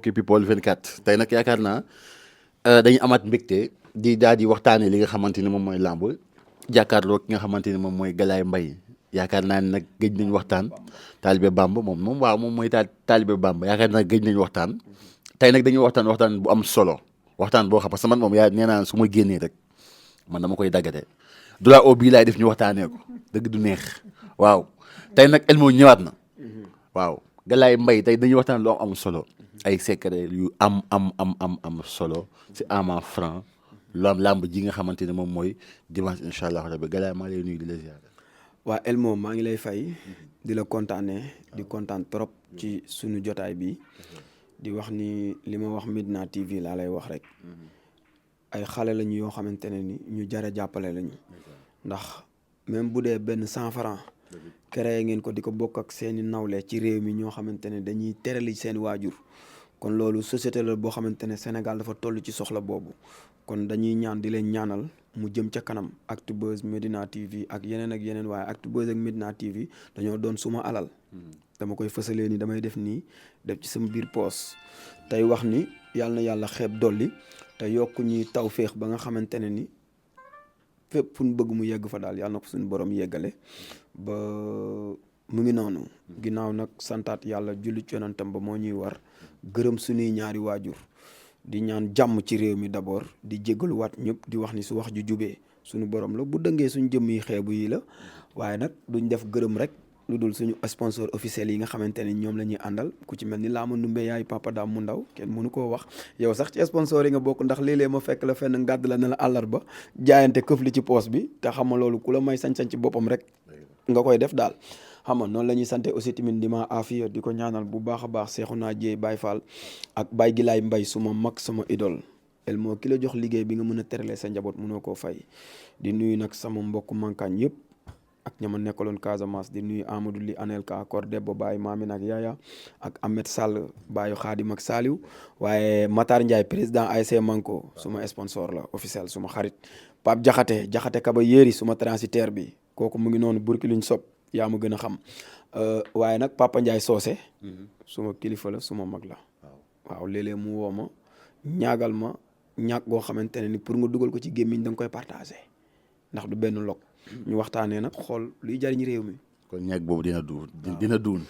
mbokki People 24 tey nag yaakaar naa dañuy amaat mbégte di daal di waxtaanee li nga xamante ni moom mooy làmb jàkkaarloo ki nga xamante ni moom mooy Galaye Mbaye yaakaar naa ne nag gëj nañ waxtaan Talibé Bamba moom waaw moom mooy Talibé Bamba yaakaar naa gëj nañ waxtaan tey nag dañuy waxtaan bu am solo waxtaan boo xam parce que man moom yaa nee naa su ma génnee rek man dama koy daggate du laa oo bii laay def ñu waxtaanee ko dëgg du neex waaw tey nag Elmo ñëwaat na waaw Galaye Mbaye tey dañuy waxtaan lu am solo ay secret yu am solo si Ama Franc lu am làmb ji nga xamante ne moom mooy dimanche incha allah rabi Galaye maa lay nuyu di la ziar. waa Elmo maa ngi lay fay di la kontaanee di kontaan trop ci sunu jotaay bi di wax ni li ma wax Medina TV laa lay wax rek ay xale lañu yoo xamante ne ni ñu jar a jàppale lañu ndax même bu dee benn 100 francs créé ngeen ko di ko bokk ak seeni nawle ci réew mi ñoo xamante ne dañuy terali seen waajur kon loolu société la boo xamante ne Sénégal dafa toll ci soxla boobu kon dañuy ñaan di leen ñaanal mu jëm ca kanam Actubuzz Medina TV ak yeneen waaye Actubuzz ak Medina TV dañoo doon suma alal dama koy fësalee ni damay def nii def ci sama biir poos tey wax ni yàlla na yàlla xeeb dolli te yokku ñuy taw féex ba nga xamante ne ni fépp fu ñu bëgg mu yegg fa daal yàlla na ko suñu borom yeggale ba mu ngi noonu ginnaaw nag santaat yàlla julli ci yonentam ba moo ñuy war gërëm suñuy ñaari waajur di ñaan jàmm ci réew mi d'abord di jégaluwaat ñëpp di wax ni su wax ju jubee suñu borom la bu dëngee suñu jëmm yi xeebu yi la waaye nag duñ def gërëm rek lu dul suñu sponsor officiel yi nga xamante ne ñoom la ñuy àndal ku ci mel ni Lama Ndumbe yaay Papa Dame mu ndaw kenn mënu koo wax yow sax ci sponsor yi nga bokk ndax léeg-léeg ma fekk la fenn ngàdd la ne la àllarba jaayante këf li ci poos bi te xam nga loolu ku la may sañ-sañ ci boppam rek nga koy def daal xam nga noonu la ñuy sante aussi tamit di ma afiya di ko ñaanal bu baax a baax Seexuna Jéey Baay Faal ak Baay Gilaay Mbay suma mag sama idole Elmo ki la jox liggéey bi nga mën a terale sa njaboot mënoo koo fay di nuyu nag sama mbokk mankaañ yëpp ak ñama nekkaloon Casamance di nuyu Amadou Li Anelka Kor Debbo Baye Maamin ak Yaya ak Ahmed Sall Baye Xaadim ak Saliou waaye Matar Ndiaye président ASC Manko suma sponsor la officiel suma xarit Pape Jaxate Kaba Yéeri suma transitaire bi kooku mu ngi noonu burki luñ sob yaa ma gën a xam waaye nag Papa Ndiaye Soose suma kilifa la suma mag la waaw léeg-léeg mu woo ma ñaagal ma ñàkk goo xamante ne ni pour nga dugal ko ci gémmiñ da nga koy partagé ndax du benn lok ñu waxtaanee nag xool luy jariñ réew mi. kon ñeeg boobu dina duun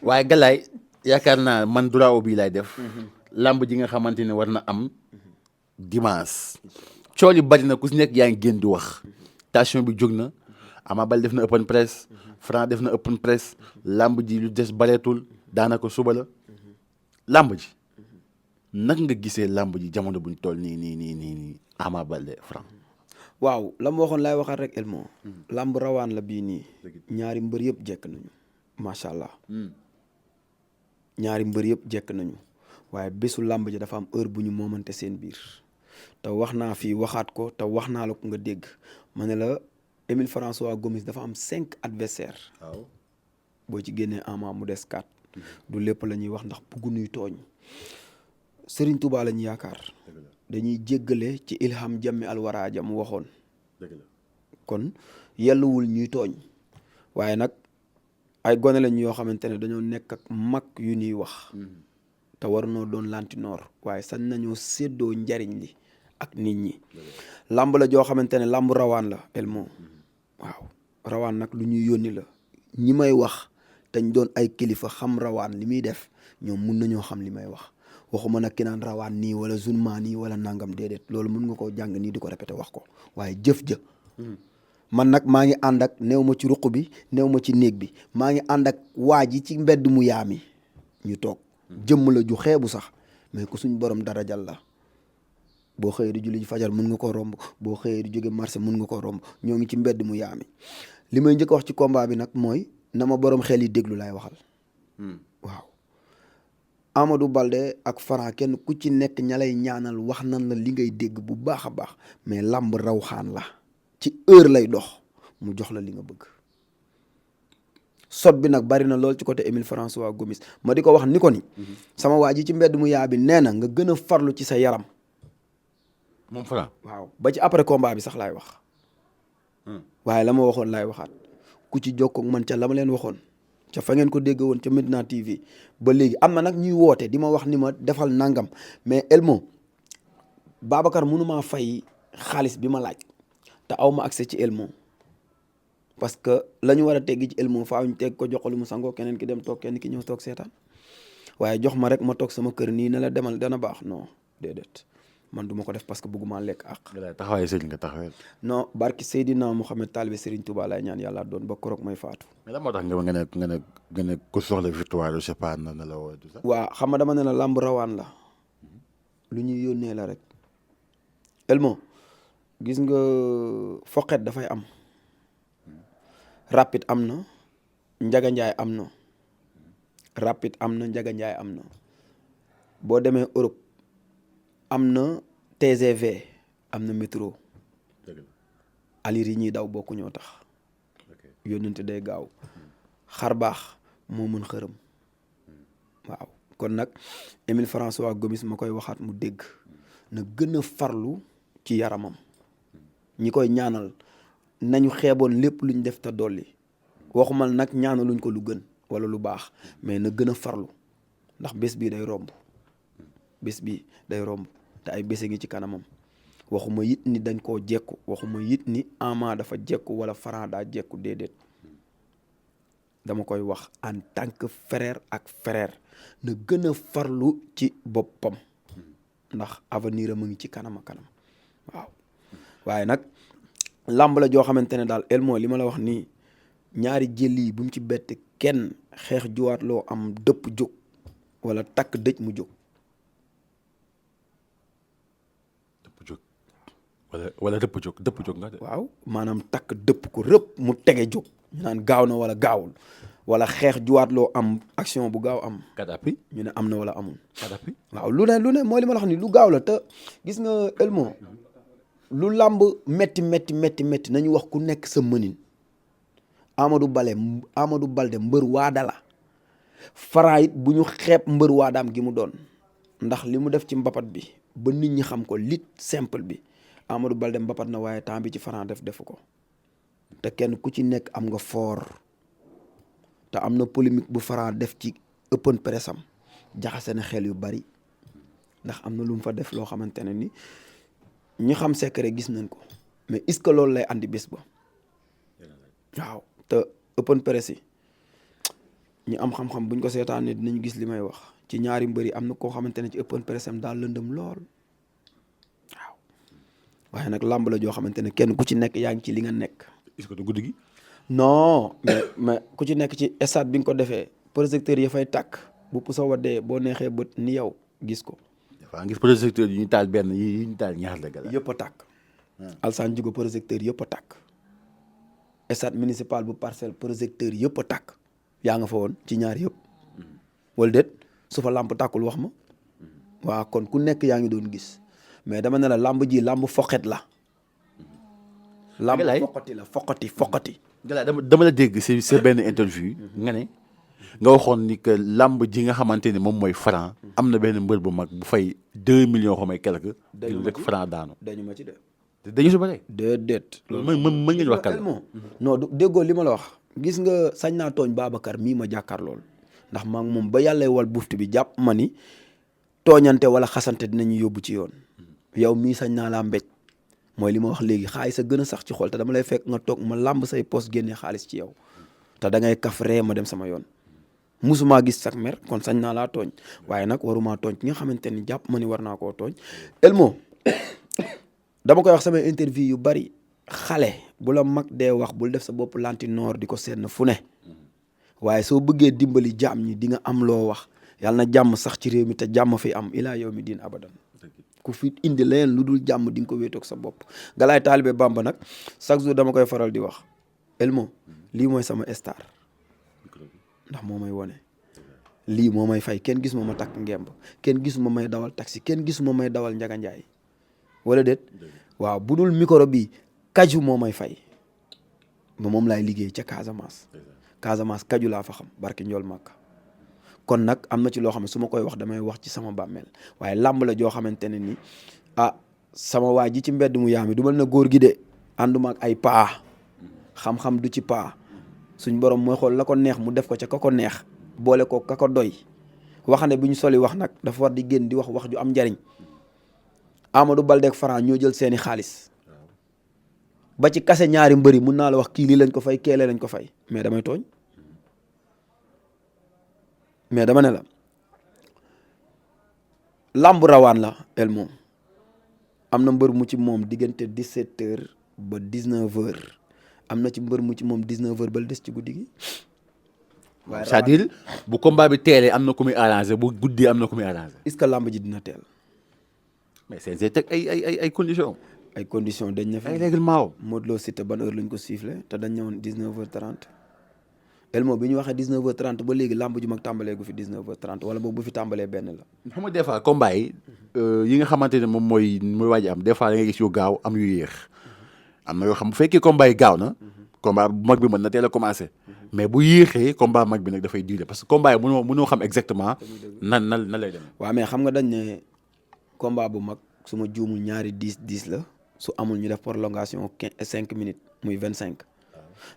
waaye Galaye yaakaar naa man duraaw bii laay def. lamb ji nga xamante ne war na am dimanche. cool yi bari na ku si nekk yaa ngi génn di wax. tension bi jóg na Ama Baldé def na open press Franc def na open press lamb ji lu des bareetul daanaka suba la lamb ji naka nga gisee lamb ji jamono buñ toll nii Ama Baldé Franc. waaw la ma waxoon laay waxaat rek Elmo lamb rawaan la bii nii ñaari mbër yëpp jekk nañu macha allah ñaari mbër yëpp jekk nañu waaye bésu lamb ji dafa am heure bu ñu moomante seen biir te wax naa fii waxaat ko te wax naa la ko nga dégg ma ne la Émile François Gomis dafa am 5 adversaires waaw boo ci génnee Ama mu des 4 du lépp la ñuy wax ndax bëggu nuy tooñ Serigne Touba la ñu yaakaar dañuy jéggale ci ilham jàmmi alwaraaja mu waxoon kon yelluwul ñuy tooñ waaye nag ay gone lañ yoo xamante ne dañoo nekk ak mag yu ñuy wax te war noo doon lantinoor waaye sañ nañoo séddoo njariñ li ak nit ñi lamb la joo xamante ne lamb rawaan la Elmo waaw rawaan nag lu ñuy yónni la ñi may wax dañ doon ay kilifa xam rawaan li muy def ñoom mun nañoo xam li may wax waxuma nag ki naan rawaan nii wala zulma nii wala nangam déedéet loolu mun nga koo jàng nii di ko répété wax ko waaye jëf ja man nag maa ngi ànd ak néew ma ci ruq bi néew ma ci néeg bi maa ngi ànd ak waa ji ci mbedd mu yaami ñu toog jëmm la ju xeebu sax mais ku suñ borom darajal la boo xëyee di julli ji fajar mun nga ko romb boo xëyee di jóge marché mun nga ko romb ñoo ngi ci mbedd mu yaami li may njëkk wax ci combat bi nag mooy na ma borom xel yi déglu laay waxal waaw Amadou Baldé ak Franc kenn ku ci nekk ña lay ñaanal wax nan la li ngay dégg bu baax a baax mais lamb raw xaan la ci heure lay dox mu jox la li nga bëgg sot bi nag bari na lool ci côté Émile François Gomis ma di ko wax ni ko ni sama waa ji ci mbedd mu yaa bi nee na nga gën a farlu ci sa yaram moom Franc waaw ba ci après combat bi sax laay wax waaye la ma waxoon laay waxaat ku ci jokkoog man ca la ma leen waxoon ca fa ngeen ko dégg woon ca Medina TV ba léegi am na nag ñuy woote di ma wax ni ma defal nangam mais Elmo Babacar mënumaa fay xaalis bi ma laaj te aw ma accès ci Elmo parce que la ñu war a teggi ci Elmo faaw ñu teg ko jox ko lu mu sangoo keneen ki dem toog kenn ki ñëw toog seetaan waaye jox ma rek ma toog sama kër nii ne la demal dana baax non déedéet man du ma ko def parce que bëgguma lekk ak. taxawaay sëriñ nga taxawee. non barki Seydina Mouhamed taalibe Serigne Touba laay ñaan yàlla doon ba koroog may faatu. mais lan moo tax nga ne ku soxla victoire je sais pas na la woo du sax. waa xam nga dama ne la làmb rawaan la lu ñuy yónnee la rek Elmo gis nga foqet dafay am rapide am na njaga njaay am na rapide am na njaga njaay am na boo demee Europe am na TGV am na métro alir yi ñuy daw bokku ñoo tax yónnante day gaaw xar baax moo mën xërëm waaw kon nag Émile François Gomis ma koy waxaat mu dégg na gën a farlu ci yaramam ñi koy ñaanal nañu xeeboon lépp luñ def te dolli waxumal nag ñaanaluñ ko lu gën wala lu baax mais na gën a farlu ndax bés bii day romb bés bi day romb te ay bés ngi ci kanamam waxuma it ni dañ koo jekku waxuma it ni Ama dafa jekku wala Franc daa jekku déedéet dama koy wax en tant que frère ak frère na gën a farlu ci boppam ndax avenir am a ngi ci kanam waaw waaye nag làmb la joo xamante ne daal Elmo li ma la wax nii ñaari jël yi bu mu ci bett kenn xeex juwaat loo am dëpp jóg wala takk dëj mu jóg. wala dëpp jóg nga de. waaw maanaam takk dëpp ko rëpp mu tege jóg ñu naan gaaw na wala gaawul wala xeex juwaat loo am action bu gaaw am. kadapi ñu ne am na wala amul. kadapi waaw lu ne mooy li ma la wax ni lu gaaw la te gis nga Elmo lu làmb metti nañu wax ku nekk sa mënin Amadou Balde mbër waada la Franc it bu ñu xeeb mbër waadaam gi mu doon ndax li mu def ci mbapat bi ba nit ñi xam ko lit simple bi Amadou Balde mbapat na waaye temps bi ci Franc defu ko te kenn ku ci nekk am nga fort te am na polémique bu Franc def ci open press am jaxase na xel yu bari ndax am na lu mu fa def loo xamante ne ni ñi xam secret gis nañ ko mais est-ce que loolu lay andi bés ba waaw te open press yi ñi am xam-xam buñ ko seetaanee dinañ gis li may wax ci ñaari mbëri am na koo xamante ne ci open press am daal lëndëm lool waaw waaye nag làmb la joo xamante ne kenn ku ci nekk yaa ngi ci li nga nekk. est-ce que du guddi gi. non mais ku ci nekk ci stade bi nga ko defee projecteur ya fay tàkk bu pusa waddee boo neexee bët ni yow gis ko. waaw ngis projecteur yi ñu taal benn yi ñu taal ñaar la gala yëpp a tàkk Alsaan Djigo projecteur yëpp a tàkk stade municipal bu Parcelles projecteur yëpp a tàkk yaa nga fa woon ci ñaar yëpp wala déet su fa làmp tàkkul wax ma waaw kon ku nekk yaa ngi doon gis mais dama ne la làmb ji làmb foqet la làmb foqati gala dama la dégg c'est benn interview nga ne nga waxoon ni que làmb ji nga xamante ni moom mooy Franc am na benn mbër bu mag bu fay 2 millions xaw may quelque ngir rek Franc daanu dañu ma ci de dañu su ba tey déedéet loolu mën ngeen wax kal non déggoo li ma la wax gis nga sañ naa tooñ Babacar mii ma jàkkaar lool ndax maa ngi moom ba yàlla wal buftu bi jàpp ma ni tooñante wala xasante dinañu yóbbu ci yoon yow mii sañ naa laa mbéj mooy li ma wax léegi xaalis a gën a sax ci xol te dama lay fekk nga toog ma làmb say poste génnee xaalis ci yow te da ngay kaf ree ma dem sama yoon musuma gis sax mer kon sañ naa laa tooñ waaye nag waruma tooñ ki nga xamante ni jàpp ma ni war naa koo tooñ Elmo dama koy wax samay interview yu bari xale bu la mag dee wax bul def sa bopp lantinoor di ko seet na fu ne waaye soo bëggee dimbali jaam ñi di nga am loo wax yàlla na jàmm sax ci réew mi te jàmm fi am ilaa yow mi diin abadan ku fi indi leneen lu dul jàmm di nga ko wéetoog sa bopp Galaye Talibé Bamba nag chaque jour dama koy faral di wax Elmo lii mooy sama star ndax moo may wone lii moo may fay kenn gisuma ma takk ngemb kenn gisuma may dawal taxi kenn gisuma may dawal Njaga Njaay wala déet waaw bu dul micro bi kaju moo may fay ba moom laay liggéey ca Casamance kaju laa fa xam barki njool màkk kon nag am na ci loo xam ne su ma koy wax damay wax ci sama bàmmeel waaye làmb la joo xamante ne ni sama waa ji ci mbedd mu yaami du mal na góor gi de ànduma ak ay paa xam-xam du ci paa suñ borom mooy xool la ko neex mu def ko ca ka ko neex boole ko ka ko doy waxande bu ñu soli wax nag dafa war di génn di wax wax ju am njariñ Amadou Baldé ak Franc ñoo jël seeni xaalis ba ci kase ñaari mbëri mun naa la wax kii lii lañ ko fay keelee lañ ko fay mais damay tooñ mais dama ne la làmb rawaan la el moom am na mbër mu ci moom diggante 17h ba 19h am na ci mbër mu ci moom 19h ba des ci guddi gi. waaye c'est-à-dire bu combat bi teelee am na ku muy arrangé bu guddi am na ku muy arrangé. est-ce que làmb ji dina teel. mais c'est teg ay conditions. ay conditions dañ ne fi ay règlement. Modou Lo Siteu ban heure lañ ko sifflé te dañ ñëwoon 19h30 Elmo bi ñu waxee 19h30 ba léegi làmb ju mag tàmbalee gu fi 19h30 wala boog bu fi tàmbalee benn la. xam nga des fois combat yi nga xamante ne moom mooy waaj am des fois da ngay gis yu gaaw am yu yéex am na yoo xam bu fekkee combat yi gaaw na combat bu mag bi mën na teel a commencé mais bu yéexee combat mag bi nag dafay durer parce que combat yi mënoo xam exactement nan lay dem. waaw mais xam nga dañ ne combat bu mag su ma juumul ñaari 10 la su amul ñu def prolongation 5 minutes muy 25.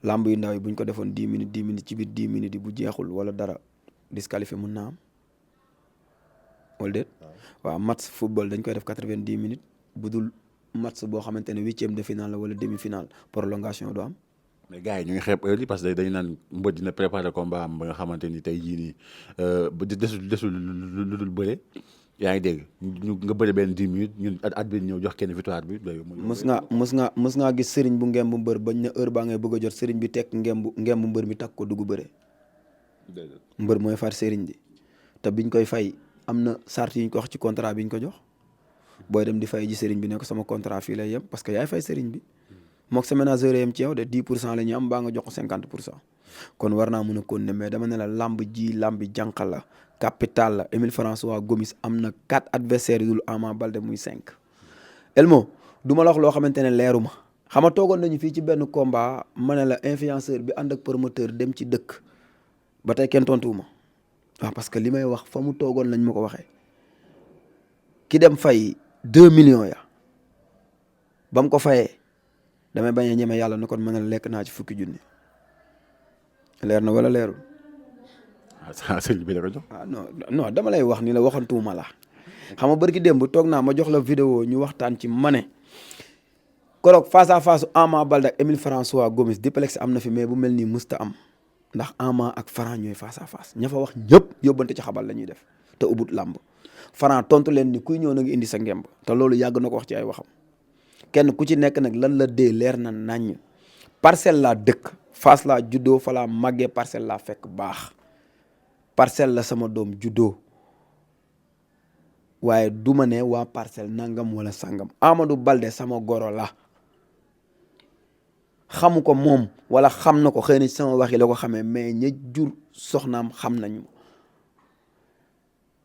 lamb yu ndaw yi bu ñu ko defoon 10 minutes ci biir 10 minutes yi bu jeexul wala dara disqualifié mun naa am wala déet waaw match football dañ koy def 90 minutes bu dul match boo xamante ne 8e de finale la wala demi finale prolongation du am. mais gars yi ñu ngi xeeb heure yi parce que dañu naan mbër dina préparer combat am ba nga xamante ni tey jii nii ba desul lu dul bëre yaa ngi dégg nga bëri benn 10 minutes ñun at bi ñëw jox kenn victoire bi. mës ngaa gis sëriñ bu ngemb mbër bañ na heure baa ngay bëgg a jot sëriñ bi tekk ngemb mbër mi takk ko dugg bëre. mbër mooy far sëriñ bi te biñ koy fay am na sart yi ñu ko wax ci contrat bi ñu ko jox booy dem di fay ji sëriñ bi ne ko sama contrat fii lay yem parce que yaay fay sëriñ bi mook sa ménageur yem ci yow de 10% la ñu am baa nga jox ko 50% kon war naa mën a continuer mais dama ne la lamb ji jànq la capital la Émile François Gomis am na 4 adversaires yu dul Ama Baldé muy 5. Elmo du ma la wax loo xamante ne leeru ma xam nga toogoon nañu fii ci benn combat ma ne la influenceur bi ànd ak promoteur dem ci dëkk ba tey kenn tontuwuma waaw parce que li may wax fa mu toogoon lañ ma ko waxee ki dem fay 2 millions ya ba mu ko fayee damay bañ a ñeme yàlla na kon mën a lekk naa ci fukki junni leer na wala leerul. sëñ bi la ko jox. non dama lay wax ni la waxantuuma la xam nga barki démb toog naa ma jox la vidéo ñu waxtaan ci ma ne koroog face à face Ama Baldé ak Émile François Gomis duplex am na fi mais bu mel nii musta am ndax Ama ak Franc ñooy face à face ña fa wax ñëpp yóbbante ci xabal la ñuy def te ubut làmb Franc tontu leen ni kuy ñëw na nga indi sa ngemb te loolu yàgg na ko wax ci ay waxam kenn ku ci nekk nag lan la dee leer na naññ parcelle laa dëkk Fass laa juddoo fa laa màggee parcelle laa fekk baax parcelle la sama doom juddoo waaye du ma ne waa parcelle nangam wala sangam Amadou Baldé sama goro la xamu ko moom wala xam na ko xëy na sama waxi la ko xamee mais ña jur soxnaam xam nañu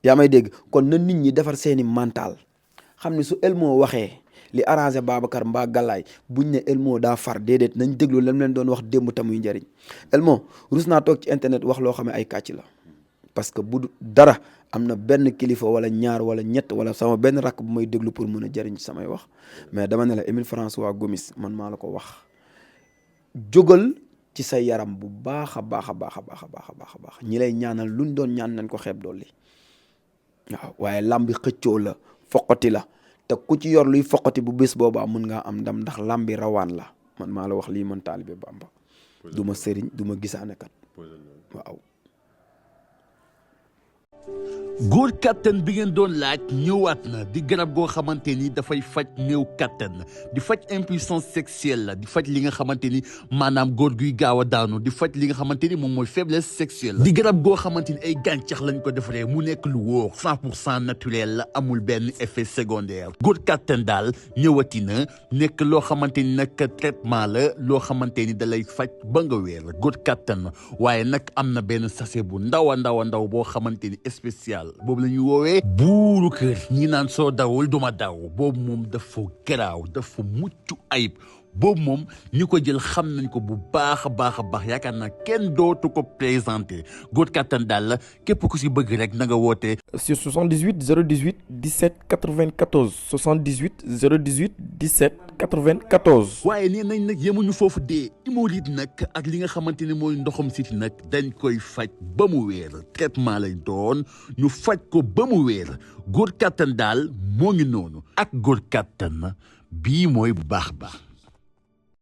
yaa may dégg kon na nit ñi defar seeni mental xam ne su Elmo waxee li arrangé Babacar mbaa Galaay buñ ne Elmo daa far déedéet nañ déglu lam leen doon wax démb tamuy njëriñ Elmo rus naa toog ci internet wax loo xam ne ay kàcc la parce que bu dara am na benn kilifa wala ñaar wala ñett wala sama benn rakk bu may déglu pour mën a jëriñ ci samay wax mais dama ne la Émile François Gomis man maa la ko wax jógal ci sa yaram bu baax a baax a baax a baax a baax a baax a baax ñi lay ñaanal luñ doon ñaan nañ ko xeeb dolli waaw waaye lambi xëccoo la foqati la te ku ci yor luy foqati bu bés boobaa mun ngaa am ndam ndax lambi rawaan la man maa la wax lii man taalibe Bamba du ma sëriñ du ma gisaane kat waaw. góor kattan bi ngeen doon laaj ñëwaat na di garab goo xamante ni dafay faj néew kattan di faj impuissance sexuelle la di faj li nga xamante ni maanaam góor guy gaaw a daanu di faj li nga xamante ni moom mooy faiblesse sexuelle di garab goo xamante ni ay gàncax lañ ko defaree mu nekk lu wóor 100% naturel la amul benn effet secondaire góor kattan daal ñëwati na nekk loo xamante ni nag traitement la loo xamante ni da lay faj ba nga wér góor kattan waaye nag am na benn sachet bu ndaw a ndaw boo xamante ni spécial boobu la ñuy woowee buuru kër ñi naan soo dawul duma daw boobu moom dafa garaaw dafa mucc ayib boobu moom ñi ko jël xam nañ ko bu baax a baax a baax yaakaar naa kenn dootu ko présenté góor kattan daal la képp ku si bëgg rek na nga woote sur 78 018 17 94 78 018 17 94. waaye nee nañ nag yemuñu foofu dee hémorroïde nag ak li nga xamante ni mooy ndoxam siti nag dañ koy faj ba mu wéer traitement lay doon ñu faj ko ba mu wéer góor kàttan daal moo ngi noonu ak góor kàttan bii mooy bu baax baax